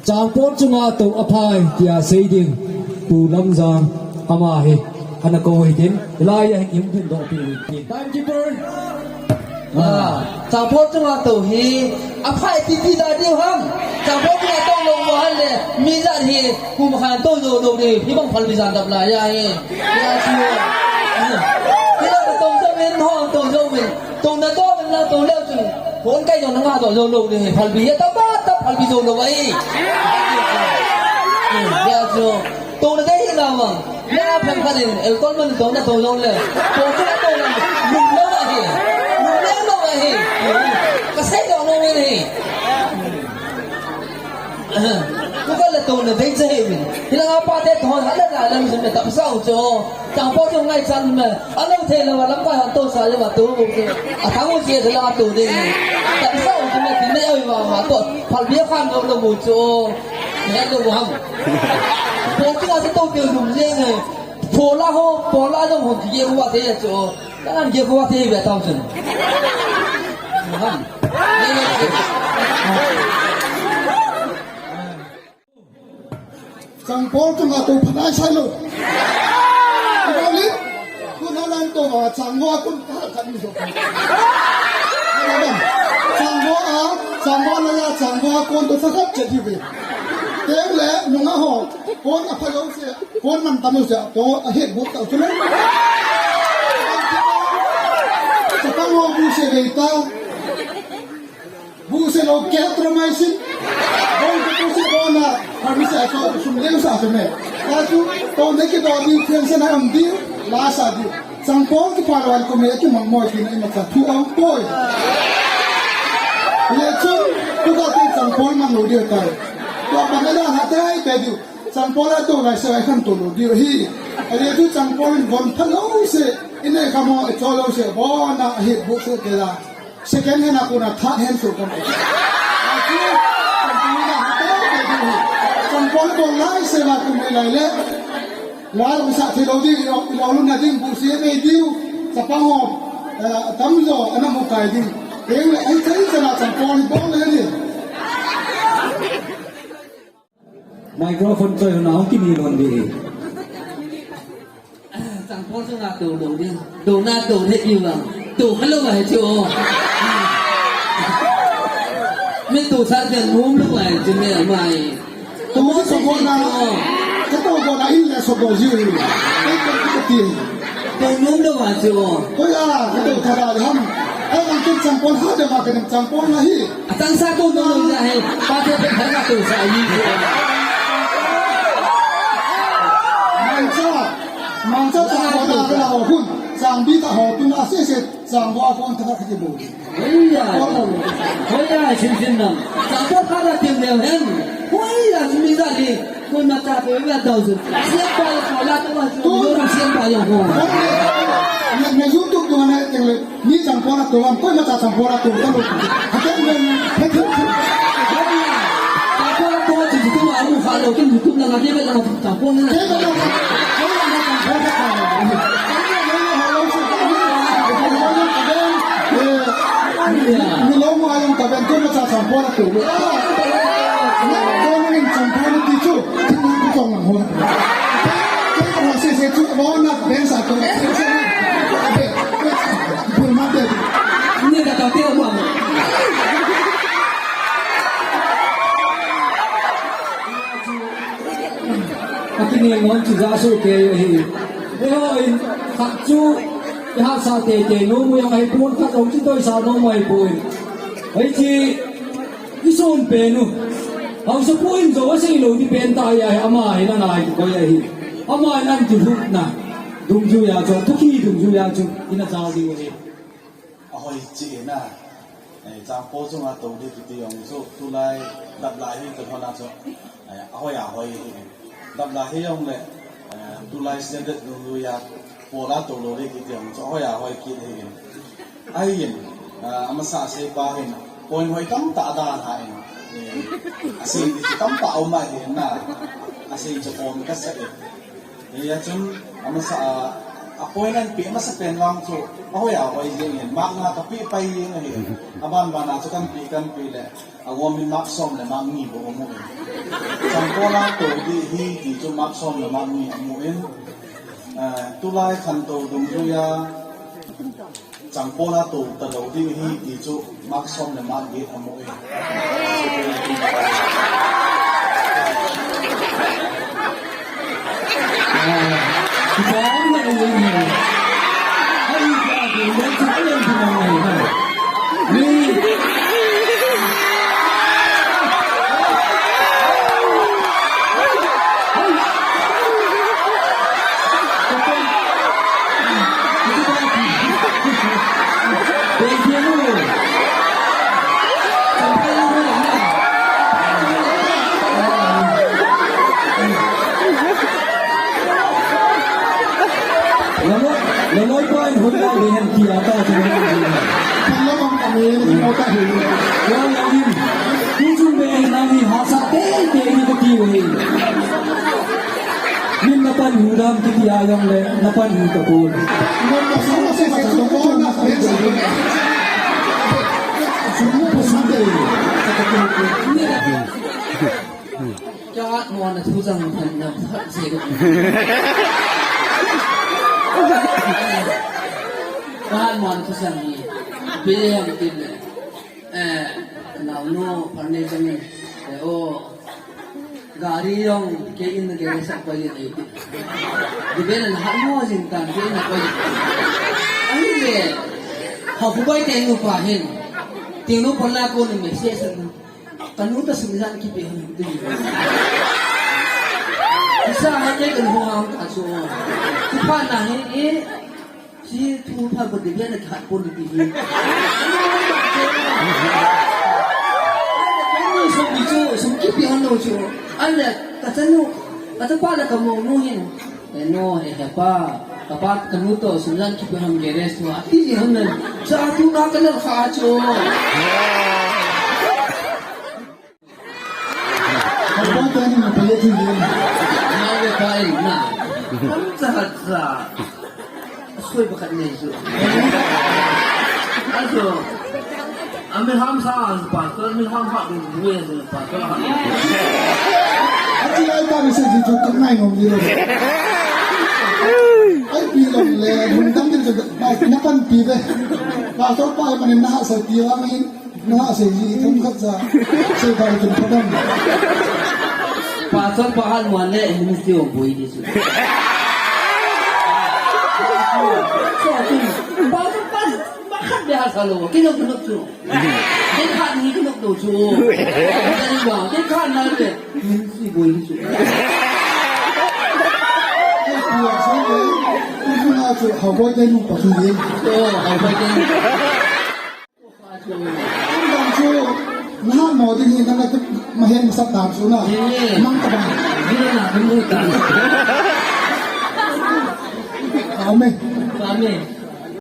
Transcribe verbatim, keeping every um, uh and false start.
Changpon chunga tou aphai tia sei ding Pu Lamjang ama hi ana kou hitin, hilai a hin hung phin doh pi hitin. Timekeeper. Ah, changpon chunga tou hi aphai titi da diu ham. Changpon chunga tou lou mo han le mi jat hi kum khan tou jou lou ni, hibang phalbi jan dap lai a hi. Hia chu. Hila tou jou min ho, tou jou min. Touna tou min la tou leu chun. Kon kai jou na nga tou jou lou ni, phalbi hi taba ta phalbi jou lou ai. Hia chu. Touna dei hi na mang. Na phan phan in, el kon man touna tou jou le. Tou chu tou na. Lum lou ahi. Lum lou lou ahi. Ka sei jou lou ni. Ku ka le touna dei che hi min. Hilanga pa te thon hala la lam jin me ta sa u cho. Changpon chu ngai chan me. Alo thei lou a lamkai hon tou sa lou a tou bu chu. A thang u che thei lou a tou ding. Tam sa u chu me tin me oi ma ma tou. Phalbi a khan lou lou bu chu. Ngai lou bu ham. Pon chu a se tou tiu lum jeng e. Pon la ho, pon la jong ho ki ye bu a te chu. Ka ngan ye bu a te be tau chun. Ham. Changpon chunga tou phat nai sai lou. Iboli, tuna lan tou a changpon a kon tha khat ni jo. Changpon a, changpon a la changpon a kon tou tha khat che hi ve. Teng le nunga ho, kon a pha lou se, kon man tam lou se, tou a het bu tau chu le. Chapang ho bu se ve ta. Bu se lou ke tro mai sin. Bong ke tu se bona. Kami se aso sum leu sa se me. Ka tu to ne ke do ni thian se na am di. La sa di. Changpon ki pa lou ko me ki mang moi ki na ima ka thu am poi. Ye chun tu ka ti changpon mang lou di tai. To pa na da ha tai pe di. Changpon la to lai se ai khan to lou di hi. Ye tu changpon von pha lou se. Ine ka mo e cho lou se bona hi bu se ke la. Second hand a kona third hand so kam. Achu, company na hata ke di. Changpon bol lai se la kum lai le. La lo sa thi lou di, lo, lo lu na ding bu si me diu. Chapang ho, eh, tam jo, ana mo kai ding. Eng le, ai chai chana changpon bol le ni. Microphone choi hon a hung kimi lon di. Changpon chunga tou lou di. Tou na tou le ki vang. Tou kha lou ma he chu. Me tou sa den nom lou ma he chu me mai. Tou so ko na. Ka tou ko na in le so ko ji. Ka tou ko ti. Tou nom lou ma chu. Ko ya, ka tou tha da le ham. Ai, man kin changpon ha de ma ka ning changpon na hi. A chang sa tou nom lou na hi. Pa te pe kha na tou sa yi. Mangcha, mangcha changpon na ka la ho hun. Changbi ta ho tu na se se changpon a kon ta ka ki bo. Hoiya. Hoiya, sim sim nam. Changpon kha na tim leu hen. Hoiya, sim sim nam. Koima cha pe ve dau su. Siam pa yo ko la to ma su. Yo siam pa yo ko. Na, na YouTube tu na teng le. Ni changpon a to lam. Koima cha changpon a to ta lo. Ha ke men. He ke. Changpon a to chi tu ma mu kha lo. Kin YouTube na na ke ve la changpon na. Ke ve la. Ke ve la changpon na. Ni lo mo ayong ka ben ko ma cha changpon a tu. Ko ni changpon ti chu. Ti ni ko tong ho. Ko ma se se chu lo na ben sa ko. Ko ma de. Ni da ta te ma. Akinel non chu ja su ke hi. Eiho in khat chu, i hahsa teitei nom u jong ahipon, khat jong chu toisa nom u ahipoi. Hiche, i son pen u. Haosapu in jong asei lou ding pen tah ahi, ama hin ana kikoi ahi. Ama hin ana kilhutna. Dungjui a chu, thupi dungjui a chu, ina jao diu ahi. Ahoi cheh na. Eh, changpon chunga tou ding kiti jong chu, tulai, dap lai hi, tu hona chu. Eh, ahoi, ahoi hi. Dap lai hi jong le, eh, tulai standard dungjui a, pol a tou lou ding kiti jong chu, ahoi, ahoi kit hi. Ahin, eh, amasa asei pa hin, point hoi tamtah ada ahin. Eh, asei ding tamtah um ahin na. Asei chu pon kasa e. Hia chun, amasa a, A point a peh masa pen vang chu, ahoi ahoi jeng in, mark nga ka peh pai jeng ahi. Aban ban a chu kan peh, kan peh le, a gom in mark som le mark ni bou amu in. Changpol a tou ding ahi ti chu mark som le mark ni amu in. Eh, tulai khantou dungjui a, Changpol a tou talou ding ahi ti chu mark som le mark get amu e. Laloi pa in hun lai ve hen ti a ta chu. Palla bang ka me ni mo ta hi. Wa la in. Tu chun be nang hi hahsa teitei ni kati ve. Min na pan hu dam kiti a jong le, na pan hu tapon. Ka hat mo na thu jang phan na phat se ko. Ka hat mo na thu jang ni. Pe yang tin le. Eh, nau no phan ne jang ni. Eh, o. Gari jong kei in na garage a koi in ei ti. Di ben na hat mo jing tan kei in na koi. Ahile. Ha khu bai te nu pa hin. Ti nu pon la ko ni me se se. Ka nu ta sum jan kipe han ding. Isa ha ke ka nu ham ta chu. Ku pha na he e. Si thu pha ko de bia na khat pon ti hi. Ni sum bi chu, sum kipe han lo chu. An le ka chanu, ka chapa le ka mo nu hin. He nu, he, he pa, ka pa ka nu to, sum jan kipe ham garage to, ati ji ham nan, cha tu na ka lal kha chu. Ka pa ta ni na pa le chu yin. Na le pa in na. Ham cha cha. Soi pa khat nei chu. Ajo. Ami ham sa an pastor, mi ham ha du du e pastor ha. Ati lai ta mi se ji chu ka ngai ngom ji lo. Ai pi lo le, mun dam ji chu na pan pi ve. Pastor pa man na ha sa ti wa mi na ha se ji thum khat sa. Se ba tum pa dam. Pastor pa han wan le, ministry o boi di chu. Pastor pa, pa khat be ha sa lo, ki lo ki lo chu. Kei khat ni kei nok to chu. Kei khat na le. Min si boi chu. Kei pu a sa le. Kei pu na chu hao boi te nu pa chu ni. Oh, hao boi te nu. Kei chu na mo ding ni na ma hen sa ta chu na. Mang ta ba. Ni na na mu ta. Amen. Amen.